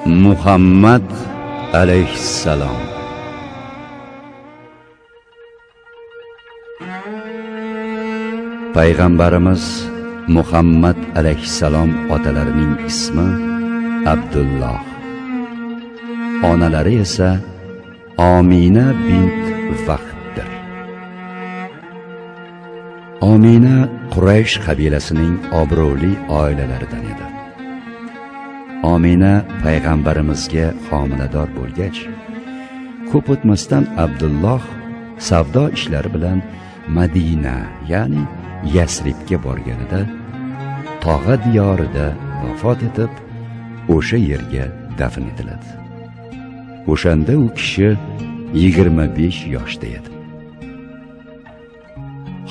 Muhammad alayhissalom. Payg'ambarimiz Muhammad alayhissalom otalarining ismi Abdulloh, onalari esa Omina bint Vahbdir. Omina Quraysh qabilasining obro'li oilalaridan edi. Omina payg'ambarimizga homilador bo'lgach, ko'p o'tmasdan Abdulloh savdo ishlari bilan Madina, ya'ni Yasribga borganida tog'a diyorida vafot etib, o'sha yerga dafn etiladi. O'shanda u kishi 25 yoshda edi.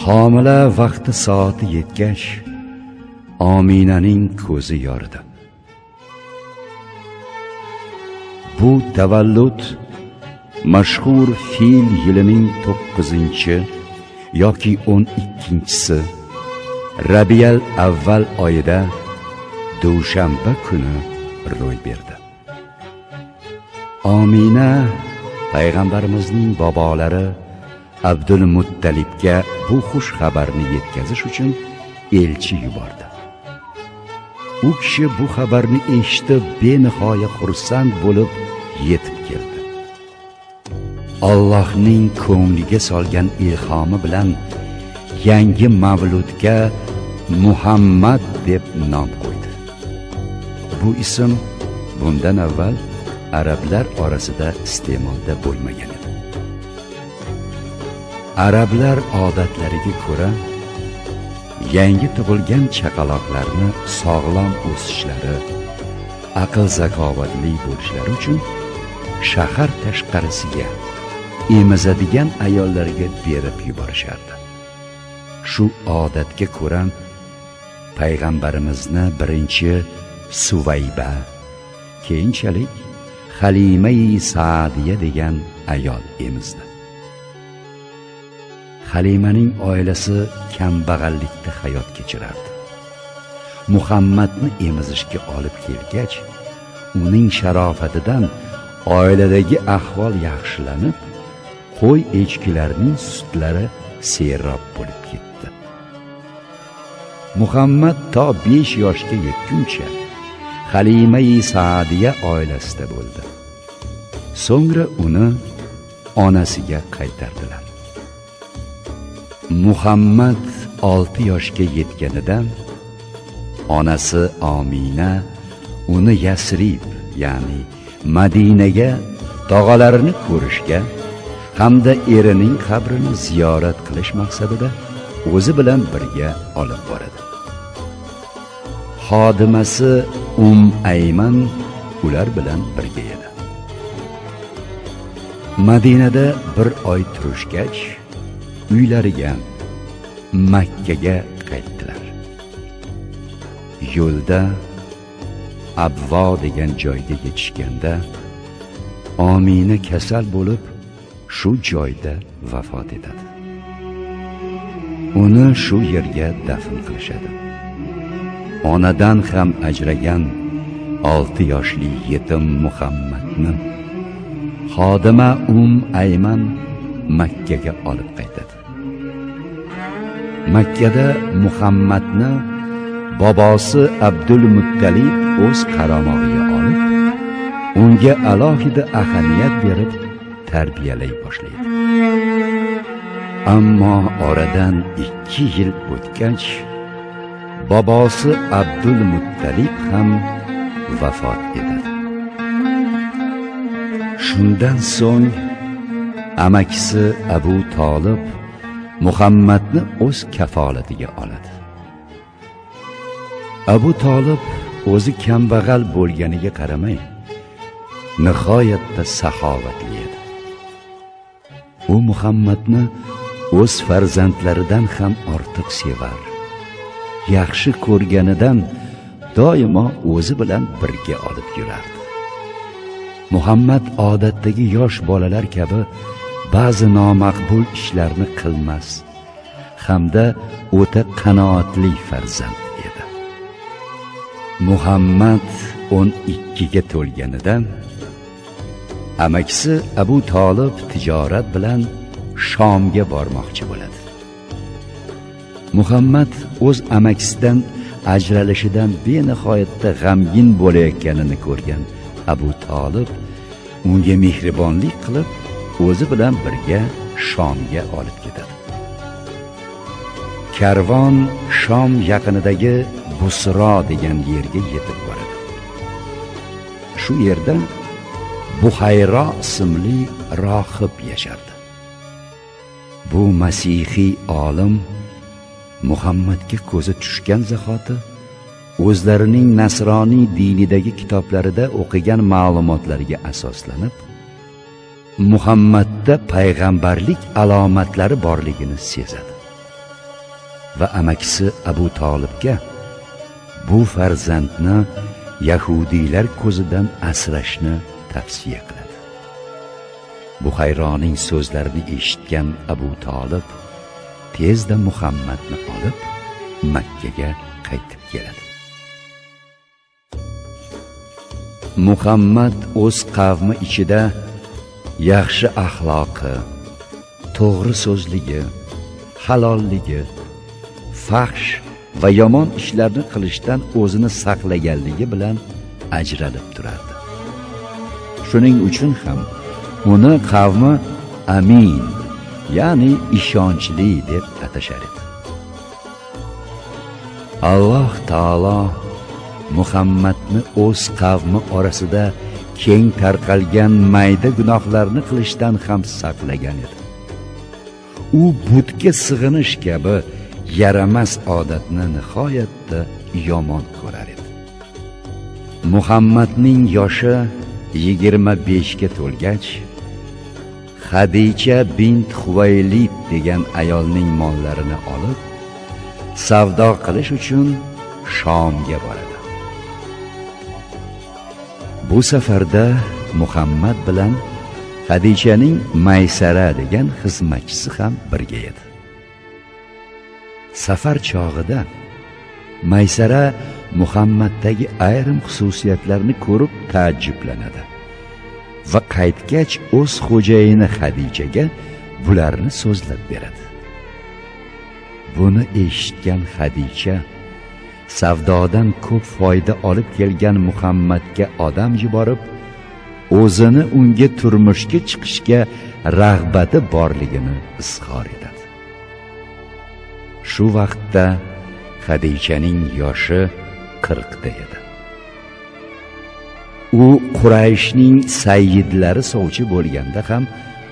Homila vaqti soati yetgach, Ominaning ko'zi yoridi. Bu tavallud mashhur fil yilining 9 yoki 12-si Rabial avval oyida dushanba kuni ro'y berdi. Omina payg'ambarimizning bobolari Abdul Muttalibga bu xush xabarni yetkazish uchun elchi yubordi. U kishi bu xabarni eshitib benihoya xursand bo'lib yetib keldi. Allohning ko'ngliga solgan ilhomi bilan yangi mavludga Muhammad deb nom qo'ydi. Bu ism bundan avval arablar orasida iste'molda bo'lmagan edi. Arablar odatlariga ko'ra, yangi tug'ilgan chaqaloqlarni sog'lom o'sishlari, aql zakovatli bo'lishlari uchun shahar tashqarisiga emizadigan ayollarga berib yuborishardi. Shu odatga ko'ra payg'ambarimizni birinchi Suvayba, keyinchalik Halimai Saadiya degan ayol emizdi. Halimaning oilasi kambag'allikda hayot kechirardi. Muhammadni emizishga olib kelgach, uning sharofatidan oiladagi ahvol yaxshilanib, qo'y echkilarning sutlari serob bo'lib ketdi. Muhammad to 5 yoshga yetguncha Halimai Saadiya oilasida bo'ldi. So'ngra uni onasiga qaytardilar. Muhammad 6 yoshga yetganida onasi Omina uni Yasrib, ya'ni Madinaga tog'alarini ko'rishga hamda erining qabrini ziyorat qilish maqsadida o'zi bilan birga olib boradi. Xodimasi Ayman ular bilan birga edi. Madinada bir oy turishgach, uylariga Makkaga qaytdilar. Yo'lda Abvo degan joyga yetishganda Omina kasal bo'lib, shu joyda vafot etadi. Uni shu yerga dafn qilishadi. Onadan ham ajragan 6 yoshli yetim Muhammadni xodima Ayman Makkaga olib qaytadi. Makkada Muhammadni bobosi Abdul Muttalib o'z qaramog'iga olib, unga alohida ahamiyat berib tarbiyalay boshlaydi. Ammo oradan 2 yil o'tgach, bobosi Abdul Muttalib ham vafot etadi. Shundan so'ng amakisi Abu Tolib Muhammadni o'z kafolatiga oladi. Abu Tolib o'zi kambag'al bo'lganiga qaramay, nihoyatda saxovatli edi. U Muhammadni o'z farzandlaridan ham ortiq sevar, yaxshi ko'rganidan doimo o'zi bilan birga olib yurardi. Muhammad odatdagi yosh bolalar kabi ba'zi nomaqbul ishlarni qilmas hamda o'ta qanoatli farzand edi. Muhammad 12 ga to'lganida amakisi Abu Tolib tijorat bilan Shomga bormoqchi bo'ladi. Muhammad o'z amakisidan ajralishidan benihoyatda g'amgin bo'layotganini ko'rgan Abu Tolib unga mehribonlik qilib, o'zi bilan birga Shomga olib ketadi. Karvon Shom yaqinidagi Busro degan yerga yetib boradi. Shu yerda Buhayro ismli rohib yashardi. Bu masihiy olim Muhammadga ko'zi tushgan zahoti o'zlarining nasroniy dinidagi kitoblarida o'qigan ma'lumotlarga asoslanib, Muhammadda payg'ambarlik alomatlari borligini sezadi va amakisi Abu Tolibga bu farzandni yahudiylar ko'zidan asrashni tavsiya qiladi. Buhayroning so'zlarini eshitgan Abu Tolib tezda Muhammadni olib Makkaga qaytib keladi. Muhammad o'z qavmi ichida yaxshi axloqi, to'g'ri so'zligi, halolligi, fahsh va yomon ishlarni qilishdan o'zini saqlaganligi bilan ajralib turardi. Shuning uchun ham uni qavmi Amin, ya'ni ishonchli deb atashar edi. Alloh taolo Muhammadni o'z qavmi orasida keng tarqalgan mayda gunohlarni qilishdan ham saqlagan edi. U butga sig'inish kabi yaramas odatni nihoyatda yomon ko'rar edi. Muhammadning yoshi 25 ga to'lgach, Xadicha bint Huvaylid degan ayolning mollarini olib, savdo qilish uchun Shomga boradi. Bu safarda Muhammad bilan Xadichaning Maysara degan xizmatchisi ham birga edi. Safar chog'ida Maysara Muhammaddagi ayrim xususiyatlarni ko'rib taajjublanadi va qaytgach o'z xo'jayini Xadichaga bularni so'zlab beradi. Buni eshitgan Xadicha savdodan ko'p foyda olib kelgan Muhammadga odam yuborib, o'zini unga turmushga chiqishga rag'bati borligini izhor etadi. Shu vaqtda Xadichaning yoshi 40 da edi. U Qurayshning sayyidlari sovchi bo'lganda ham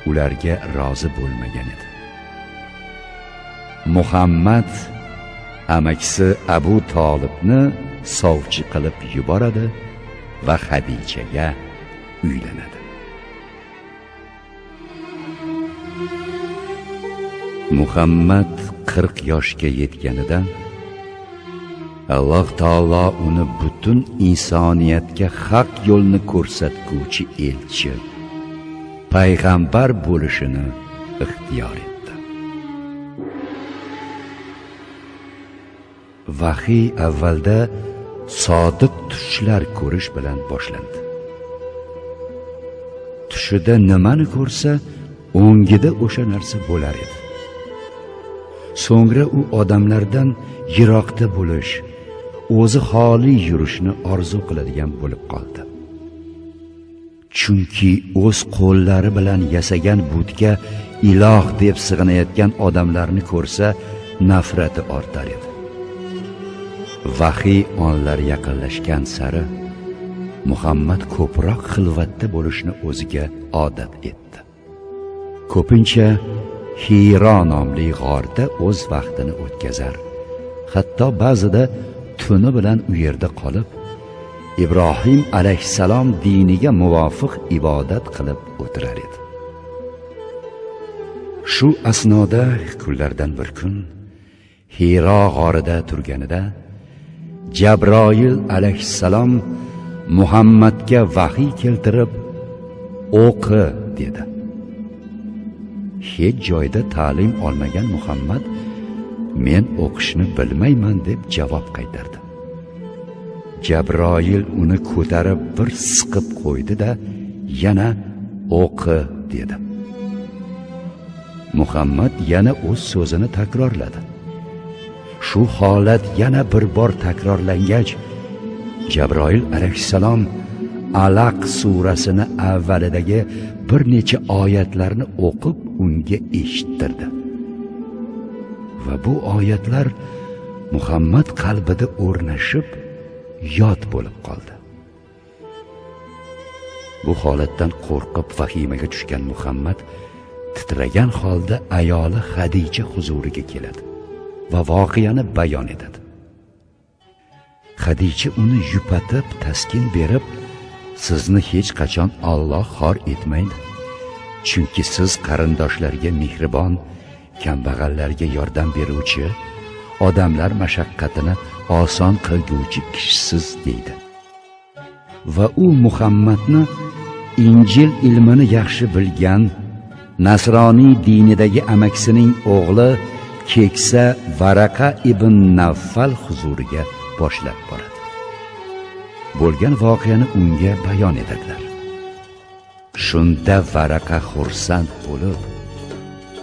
ularga rozi bo'lmagan edi. Muhammad amakisi Abu Tolibni sovchi qilib yuboradi va Xadichaga uylanadi. Muhammad 40 yoshga yetganida Alloh taolo uni butun insoniyatga haq yo'lni ko'rsatguvchi elchi, payg'ambar bo'lishini ixtiyor etdi. Vahiy avvalda sodiq tushlar ko'rish bilan boshlandi. Tushida nimani ko'rsa, o'ngida o'sha narsa bo'lar edi. So'ngra u odamlardan yiroqda bo'lish, o'zi xoli yurishni orzu qiladigan bo'lib qoldi. Chunki o'z qo'llari bilan yasagan butga iloh deb sig'inayotgan odamlarni ko'rsa, nafrati ortar edi. Vahiy onlari yaqinlashgan sari Muhammad ko'proq xilvatda bo'lishni o'ziga odat etdi. Ko'pincha Hiro nomli g'orda o'z vaqtini o'tkazar. Hatto ba'zida tuni bilan u yerda qolib, Ibrohim alayhissalom diniga muvofiq ibodat qilib o'tirar edi. Shu asnoda kunlardan bir kun Hiro g'orida turganida Jabroil alayhissalom Muhammadga vahiy keltirib, "O'qi" dedi. Hech joyda ta'lim olmagan Muhammad "Men o'qishni bilmayman" deb javob qaytardi. Jabroil uni ko'tarib bir siqib qo'ydi-da, yana o'qi dedi. Muhammad yana o'z so'zini takrorladi. Shu holat yana bir bor takrorlangach, Jabroil alayhissalom Alaq surasini avvalidagi bir necha oyatlarni o'qib unga eshittirdi. Va bu oyatlar Muhammad qalbida o'rnashib, yod bo'lib qoldi. Bu holatdan qo'rqib vahimaga tushgan Muhammad titragan holda ayoli Xadicha huzuriga keladi va voqeani bayon etadi. Xadicha uni yupatib, taskin berib, sizni hech qachon Alloh xor etmaydi. Chunki siz qarindoshlarga mehribon, kambag'allarga yordam beruvchi, odamlar mashaqqatini oson qilguvchi kishisiz deydi. Va u Muhammadni Injil ilmini yaxshi bilgan, Nasroniy dinidagi amakisining o'g'li keksa Varaqa ibn Navfal huzuriga boshlab boradi. Bo'lgan voqeani unga bayon etadilar. Shunda Varaqa xursand bo'lib,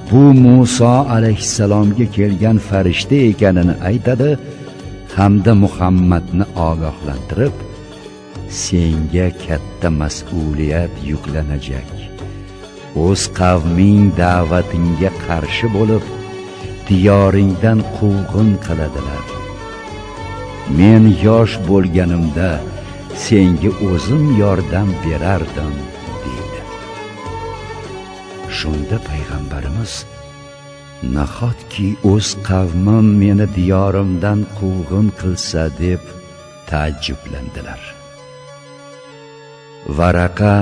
bu Musa alayhissalomga kelgan farishta ekanini aytadi hamda Muhammadni ogohlantirib, senga katta mas'uliyat yuklanajak. O'z qavming da'vatingga qarshi bo'lib, diyoringdan quvg'in qiladilar. Men yosh bo'lganimda senga o'zim yordam berardim, deydi. Shunda payg'ambarimiz, nahotki o'z qavmim meni diyorimdan quvg'in qilsa, deb taajjublandilar. Varaqa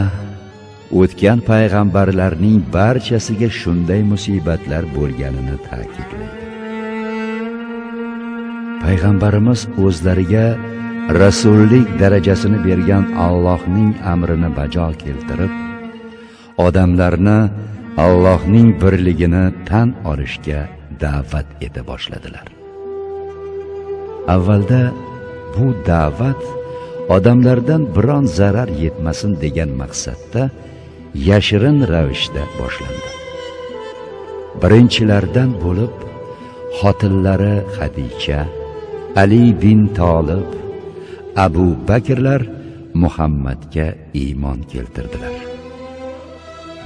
o'tgan payg'ambarlarning barchasiga shunday musibatlar bo'lganini ta'kidlaydi. Payg'ambarimiz o'zlariga rasullik darajasini bergan Allohning amrini bajo keltirib, odamlarni Allohning birligini tan olishga da'vat eta boshladilar. Avvalda bu da'vat odamlardan biron zarar yetmasin degan maqsadda yashirin ravishda boshlandi. Birinchilardan bo'lib xotinlari Xadicha, Ali bin Tolib, Abu Bakrlar Muhammadga iymon keltirdilar.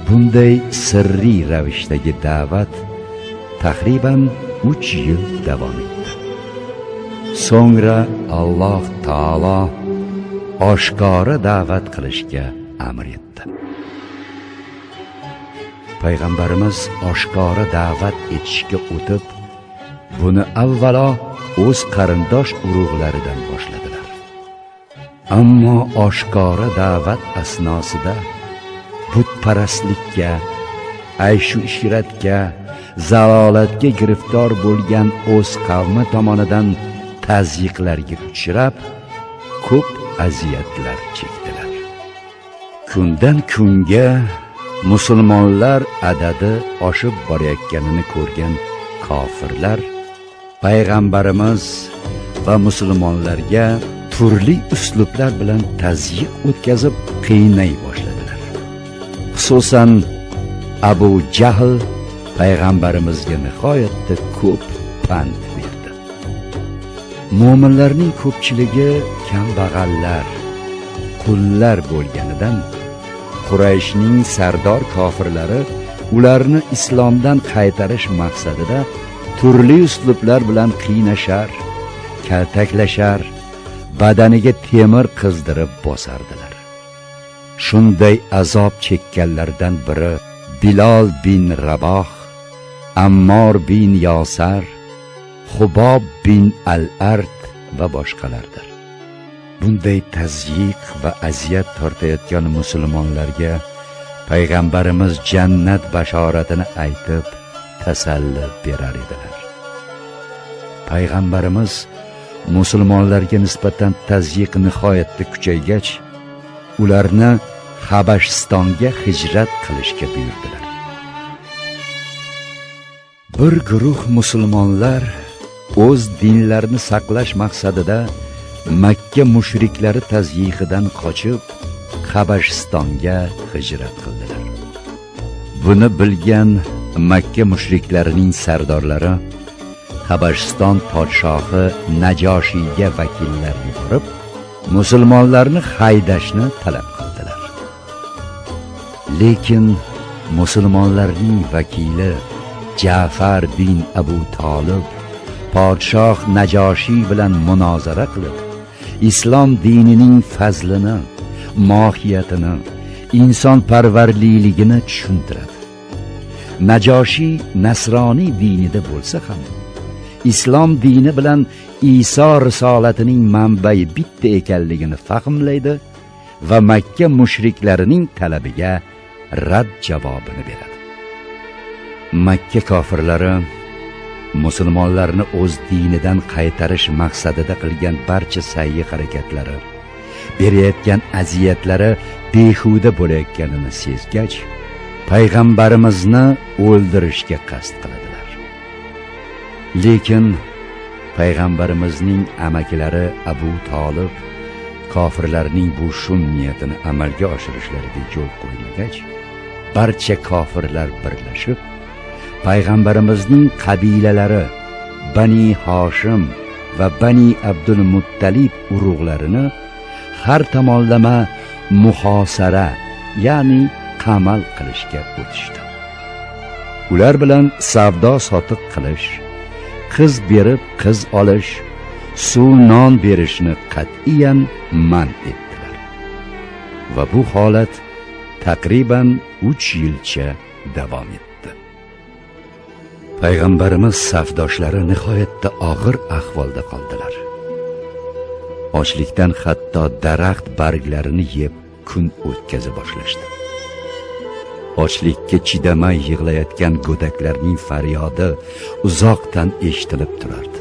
Bunday sirriy ravishdagi da'vat taqriban 3 yil davom etdi. So'ngra Alloh taolo oshkora da'vat qilishga amr etdi. Payg'ambarimiz oshkora da'vat etishga o'tib, buni avvalo o'z qarindosh urug'laridan boshladilar. Ammo oshkora da'vat asnosida butparastlikka, ayshu ishratga, zalolatga giriftor bo'lgan o'z qavmi tomonidan tazyiqlarga uchrab, ko'p aziyatlar chekdilar. Kundan kunga musulmonlar adadi oshib borayotganini ko'rgan kofirlar payg'ambarimiz va musulmonlarga turli uslublar bilan tazyiq o'tkazib qiynay boshladilar. Xususan Abu Jahl payg'ambarimizga nihoyatda ko'p pand berdi. Mo'minlarning ko'pchiligi kambag'allar, qullar bo'lganidan Qurayshning sardor kofirlari ularni islomdan qaytarish maqsadida turli uslublar bilan qiynashar, kaltaklashar, badaniga temir qizdirib bosardilar. Shunday azob chekkanlardan biri Bilol bin Raboh, Ammor bin Yosar, Xubob bin Al-Ard va boshqalardir. Bunday tazyiq va aziyat tortayotgan musulmonlarga payg'ambarimiz jannat bashoratini aytib tasalli berar edilar. Payg'ambarimiz musulmonlarga nisbatan tazyiq nihoyatda kuchaygach, ularni Habashistonga hijrat qilishga buyurdilar. Bir guruh musulmonlar o'z dinlarini saqlash maqsadida Makka mushriklari tazyiqidan qochib Habashistonga hijrat qildilar. Buni bilgan Makka mushriklarining sardorlari Habashiston podshohi Najoshiyga vakillar yuborib, musulmonlarni haydashni talab qildilar. Lekin musulmonlarning vakili Ja'far bin Abu Talib podshoh Najoshiy bilan munozara qilib, islom dinining fazlini, mohiyatini, insonparvarligini tushuntiradi. Najoshiy nasroniy dinida bo'lsa ham, islom dini bilan Iso risolatining manbai bitta ekanligini fahmlaydi va Makka mushriklarining talabiga rad javobini beradi. Makka kofirlari musulmonlarni o'z dinidan qaytarish maqsadida qilgan barcha sa'yi harakatlari, berayotgan aziyatlari behuda bo'layotganini sezgach, payg'ambarimizni o'ldirishga qasd qiladilar. Lekin payg'ambarimizning amakilari Abu Talib kofirlarning bu shum niyatini amalga oshirishlariga yo'l qo'ymagach, barcha kofirlar birlashib payg'ambarimizning qabilalari Bani Hoshim va Bani Abdul Muttalib urug'larini har tomonlama muhosara, ya'ni qamal qilishga o'tishdi. Ular bilan savdo sotiq qilish, qiz berib qiz olish, suv non berishni qat'iyan man etdilar. Va bu holat taqriban 3 yilcha davom etdi. Payg'ambarimiz safdoshlari nihoyatda og'ir ahvolda qoldilar. Ochlikdan hatto daraxt barglarini yeb kun o'tkaza boshlashdi. Ochlikka chidamay yig'layotgan go'daklarning faryodi uzoqdan eshitilib turardi.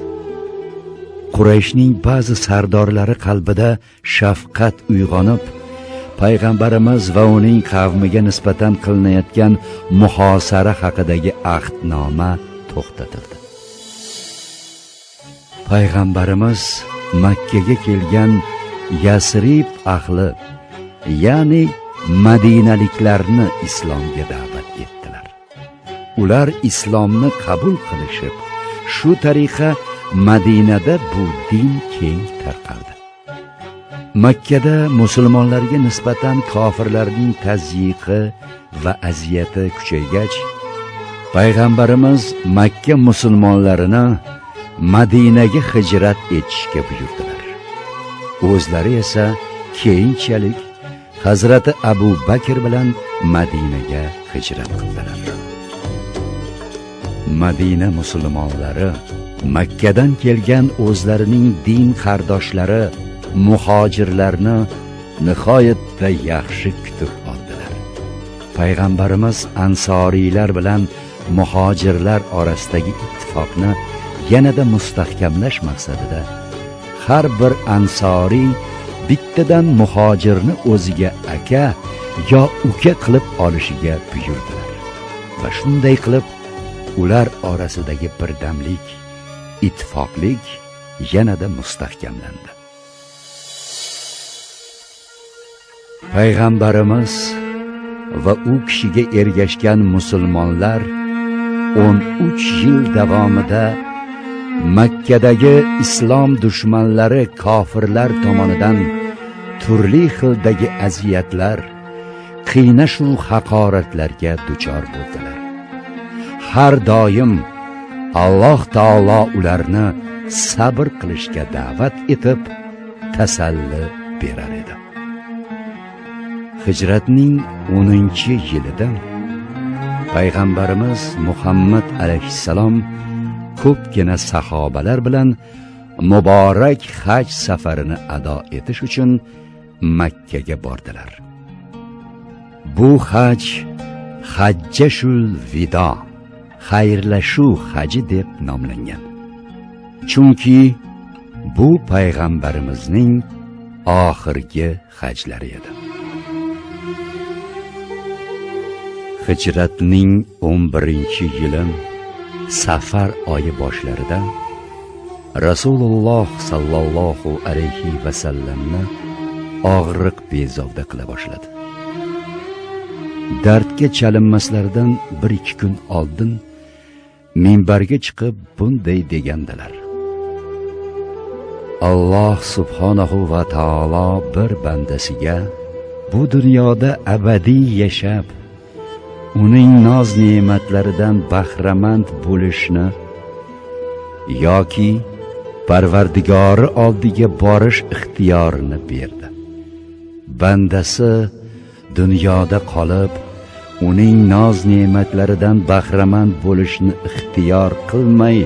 Qurayshning ba'zi sardorlari qalbida shafqat uyg'onib, payg'ambarimiz va uning qavmiga nisbatan qilinayotgan muhosara haqidagi ahdnoma to'xtatildi. Payg'ambarimiz Makkaga kelgan Yasrib ahli, ya'ni madinaliklarni islomga da'vat etdilar. Ular islomni qabul qilishib, shu tariqa Madinada bu din keng tarqaldi. Makkada musulmonlarga nisbatan kofirlarning tazyiqi va aziyati kuchaygach, payg'ambarimiz Makka musulmonlarini Madinaga hijrat etishga buyurdilar. O'zlari esa keyinchalik Hazrati Abu Bakr bilan Madinaga hijrat qildilar. Madina musulmonlari Makkadan kelgan o'zlarining din qardoshlari muhojirlarni nihoyatda yaxshi kutib oldilar. Payg'ambarimiz ansoriylar bilan muhojirlar orasidagi ittifoqni yanada mustahkamlash maqsadida har bir ansoriy bittadan muhojirni o'ziga aka yo uka qilib olishiga buyurdilar. Va shunday qilib ular orasidagi birdamlik, ittifoqlik yanada mustahkamlandi. Payg'ambarimiz va u kishiga ergashgan musulmonlar 13 yil davomida Makkadagi islom dushmanlari kofirlar tomonidan turli xildagi aziyatlar, qiynash va haqoratlarga duchor bo'ldilar. Har doim Alloh taolo ularni sabr qilishga da'vat etib, tasalli berar edi. Hijratning 10-yilida Payg'ambarimiz Muhammad alayhissalom ko'pgina sahobalar bilan muborak haj safarini ado etish uchun Makkaga bordilar. Bu haj Hajjashul Vido, xayrlashuv haji deb nomlangan. Chunki bu payg'ambarimizning oxirgi hajlari edi. Hijratning 11-yili Safar oyi boshlarida Rasululloh sallallohu alayhi va sallamni og'riq bezovda qila boshladi. Dardga chalinmaslaridan 1-2 kun oldin minbarga chiqib bunday degandilar: Alloh subhanahu va taolo bir bandasiga bu dunyoda abadiy yashab, uning noz ne'matlaridan bahramand bo'lishni yoki Parvardigori oldiga borish ixtiyorini berdi. Bandasi dunyoda qolib, uning noz ne'matlaridan bahramand bo'lishni ixtiyor qilmay,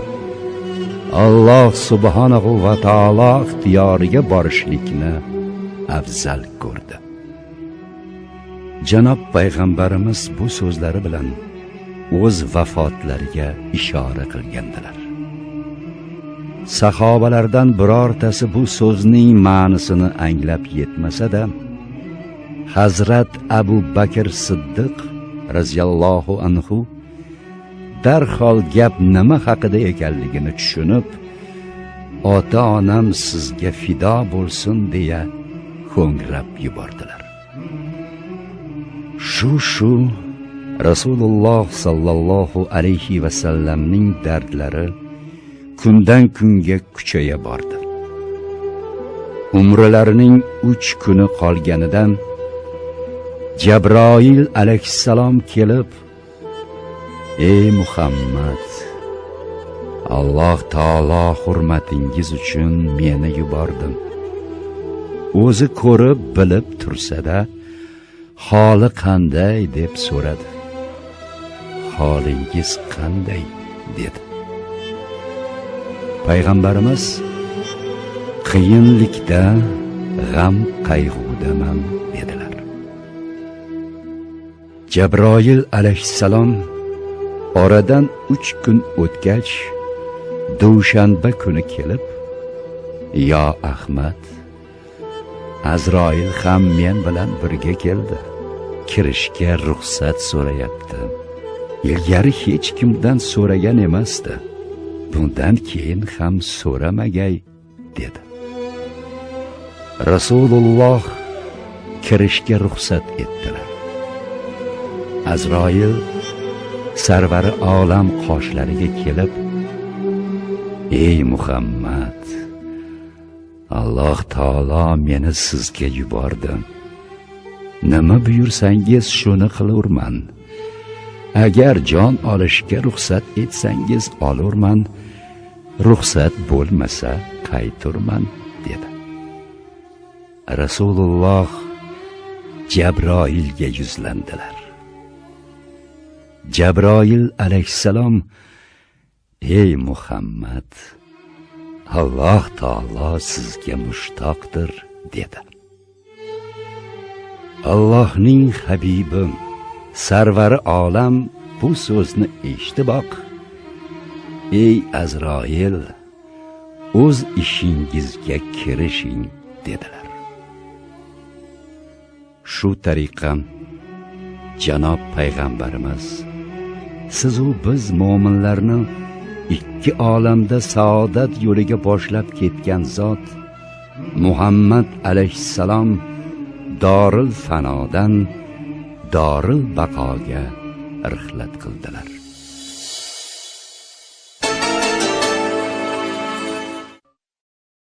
Alloh subhanahu va taolo ixtiyoriga borishlikni afzal ko'rdi. Janob payg'ambarimiz bu so'zlari bilan o'z vafotlariga ishora qilgandilar. Sahobalardan birortasi bu so'zning ma'nisini anglab yetmasa-da, Hazrat Abu Bakr Siddiq radhiyallohu anhu darhol gap nima haqida ekanligini tushunib, ota-onam sizga fido bo'lsin deya ho'ngrab yubordilar. Shu Rasululloh sallallohu alayhi va sallamning dardlari kundan kunga kuchaya bordi. Umrlarining 3 kuni qolganidan Jabroil alayhissalom kelib, "Ey Muhammad, Alloh taolo hurmatingiz uchun meni yubordim. O'zi ko'rib bilib tursa-da, holi qanday?" deb so'radi. "Holingiz qanday?" dedi. Payg'ambarimiz "Qiyinlikda, g'am qayg'udaman" dedilar. Jabroil alayhissalom oradan 3 kun o'tgach, dushanba kuni kelib, "Yo Ahmad, Azroil ham men bilan birga keldi. Kirishga ruxsat so'rayapti. Ilgari hech kimdan so'ragan emasdi. Bundan keyin ham so'ramagay" dedi. Rasululloh kirishga ruxsat etdilar. Azroil sarvari olam qoshlariga kelib, "Ey Muhammad, Alloh taolo meni sizga yubordi. Nima buyursangiz shuni qilurman. Agar jon olishga ruxsat etsangiz olurman, ruxsat bo'lmasa qayturman" dedi. Rasululloh Jabroilga yuzlandilar. Jabroil alayhissalom, "Ey Muhammad, Alloh taolo sizga mushtoqdir" dedi. Allohning habibi sarvari olam bu so'zni eshitiboq, "Ey Azroil, o'z ishingizga kirishing" dedilar. Shu tariqa janob payg'ambarimiz siz u biz mo'minlarni ikki olamda saodat yo'liga boshlab ketgan zot Muhammad alayhissalom doril fanodan doril baqoga rihlat qildilar.